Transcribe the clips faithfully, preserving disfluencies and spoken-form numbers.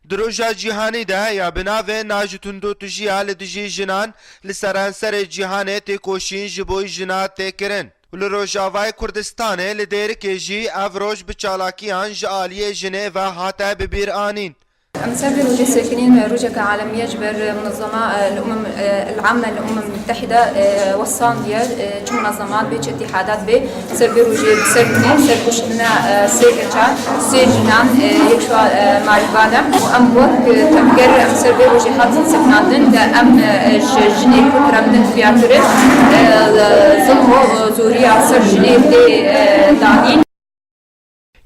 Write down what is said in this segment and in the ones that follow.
Di roja cîhanî de ya bi navê Na ji Tundotijiya li dijî jinan li seranserê cîhanê têkoşîn ji bo jina tê kirin û li Rojavayê Kurdistanê li Dêrikê jî ev roj bi çalakiyan ji aliyê jinê ve hate bibîranîn. Em ser vê rojê sekinîn, rojeke alemiye ji ber munezema, e, el-Umem, e, el-Amme el-Umem Muttehide, e, wesandiye, e, çi munezemat bê, çi îtîhadat bê, ser vê rojê bi ser bûne, ser kuştina, e, sê keça, sê jinan, e, yek ji wan, e, malbane. Û em wek, e, tevger em ser vê rojê hatin sekinandin, de em, e, ji jinê ku kiremdin xuya kirin, e, zilm û zoriya ser jinê tê, e, danîn.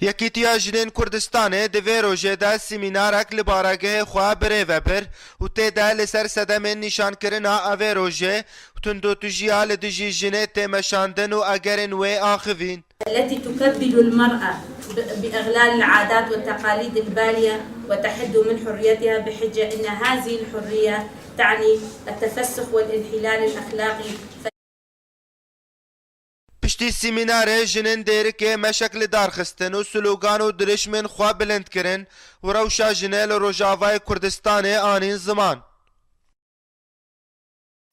Yekîtiya Jinên Kurdistanê di vê rojê de semînarek li baregehê xwe bi rê ve bir û tê de li ser sedemên nîşankirina evê rojê, tundotijiya li dijî jinê tê meşandin û egerên wê axivîn. التي تكبل المرأة ب-، بأغلال العادات والتقاليد البالية وتحد من حريتها بحجة أن هذه الحرية تعني التفسخ والانحلال الأخلاقي. Piştî semînarê jinên Dêrikê meşek li dar xistin û slogan û dirişmên xwe bilind kirin û rewşa jinê li Rojavayê Kurdistanê anîn ziman.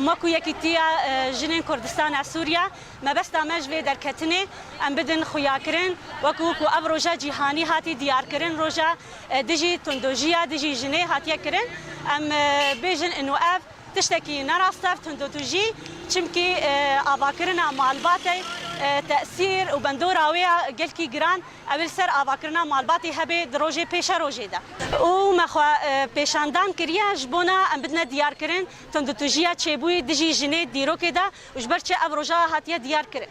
Ma ku Yekîtiya, e, Jinên Kurdistana Sûriye, mebesta me ji vê derketinê em bidin xuyakirin, wekî ku ev roja cîhanî hatî diyarkirin, roja, e, dijî tundojiya dijî jinê hatiye kirin. Em, e, bêjin ino ev tiştekî ne rast e, ev tundotujî, çimkî, e, avakirina malbatê, e, tesîr û bendora wê ya gelkî giran ew ê li ser avakirina malbatê hebe di rojê pêşerojê de. Û me xwe, e, pêşandan kiriye ji bona em bidine diyarkirin tundotijiya çêbûyî dijî jinê dîrokê de û ji ber çi ev roja hatiye diyarkirin.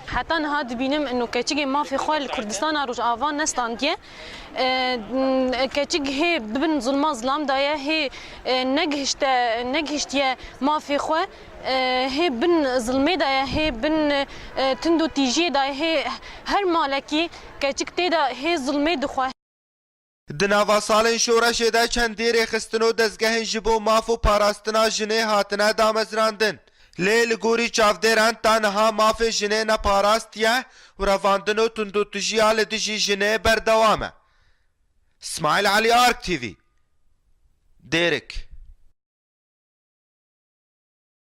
Heta niha dibînim ino keçikê mafê xwe li Kurdistana Rojava nestandiye. E, keçik hê bin zilma zilam daye, hê, e, negihişte, negihiştiye mafê xwe, e, hê bin zilmê daye, hê bin, e, tundotîjiyê daye, hê her malekî keçik tê de hê zilmê dixwe. Di nava salên şoreşê de çendî rêxistin û dezgehên ji bo maf û parastina jinê hatine damezrandin. Lê li gorî çavdêran ta niha mafê jinê ne parastiye û revandin û tundotijiya li dijî jinê berdewam e. Smail Alî, Ark T V, Dêrik.